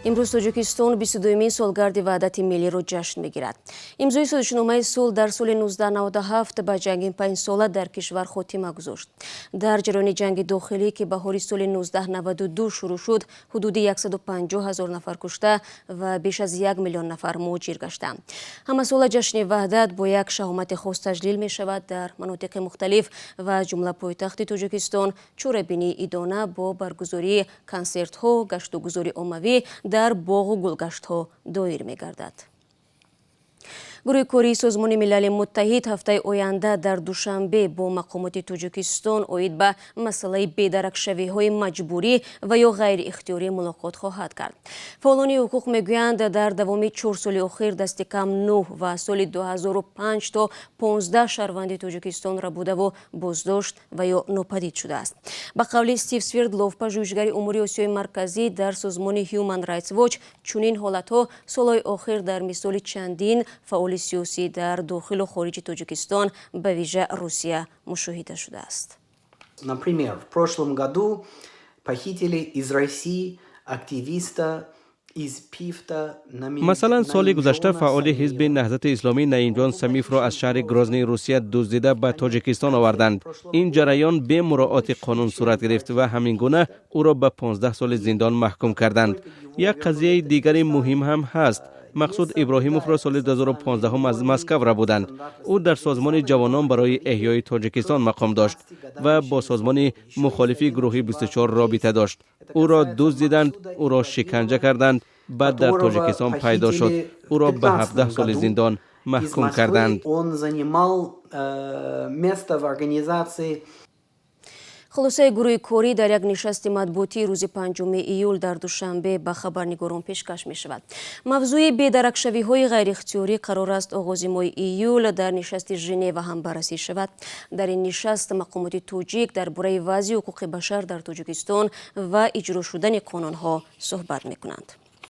Имрӯз Тоҷикистон 22-мин солгарди Ваҳдати миллиро ҷашн мегирад. Имзои созишномаи сулҳ дар соли 1997 ба ҷанги панҷсола дар кишвар хотима гузошт. Дар ҷараёни ҷанги дохилӣ, ки баҳори соли 1992 шурӯъ шуд, ҳудуди 150 ҳазор нафар кушта ва беш аз 1 миллион нафар муҳоҷир гаштанд. Ҳамасола ҷашни Ваҳдат бо як шаҳомати хос таҷлил мешавад. Дар манотиқи мухталиф ва аз ҷумла пойтахти Тоҷикистон чорабинии идона бо баргузории консертҳо, гаштугузори оммавӣ дар боғу гулгаштҳо доир мегардад. Гурӯҳи кории Созмони Милали Муттаҳид ҳафтаи оянда дар Душанбе бо мақомоти Тоҷикистон оид ба масъалаи бедаракшавиҳои маҷбурӣ ва ё ғайриихтиёрӣ мулоқот хоҳад кард. Фаъолони ҳуқуқ мегӯянд, дар давоми 4 соли охир дасти кам нӯҳ ва соли 2005 то 15 шаҳрванди Тоҷикистон рабудаву боздошт ва ё нопадид шудааст. Ба қавли Стив Свердлов, пажӯҳишгари умури Осиёи Марказӣ дар созмони Human Rights Watch, чунин ҳолатҳо солҳои охир дар мисоли чандин фаъоли сиёсӣ дар дохилу хориҷи Тоҷикистон, ба вижа Русия, мушоҳида шудааст. Например, в прошлом году похитили из России активиста. Масалан, соли гузашта фаъоли ҳизби Наҳзати Исломӣ Наимҷон Самиевро аз шаҳри Грознии Русия дуздида ба Тоҷикистон оварданд. Ин ҷараён бе муроати қонун сурат гирифт ва ҳамин гуна ӯро ба 15 соли зиндон маҳкум карданд. Як қазияи дигари муҳим ҳам ҳаст. Мақсуд Иброҳимовро соли 2015 аз Москав рабуданд. Ӯ дар созмони Ҷавонон барои эҳёи Тоҷикистон мақом дошт ва бо созмони мухолифи гурӯҳи 24 робита дошт. Ӯро дуздиданд, ӯро шиканҷа карданд, баъд дар Тоҷикистон пайдо шуд, ӯро ба 17 соли зиндон маҳкум карданд. Он занимал место в организации. Хулосаи гурӯҳи корӣ дар як нишасти матбуотӣ рӯзи 5 июл дар Душанбе ба хабарнигорон пешкаш мешавад. Мавзӯи бедаракшавиҳои ғайриихтиёрӣ қарор аст оғози моҳи июл дар нишасти Женева ҳам баррасӣ шавад. Дар ин нишаст мақомоти тоҷик дар бораи вазъи ҳуқуқи башар дар Тоҷикистон ва иҷро шудани қонунҳо суҳбат мекунанд.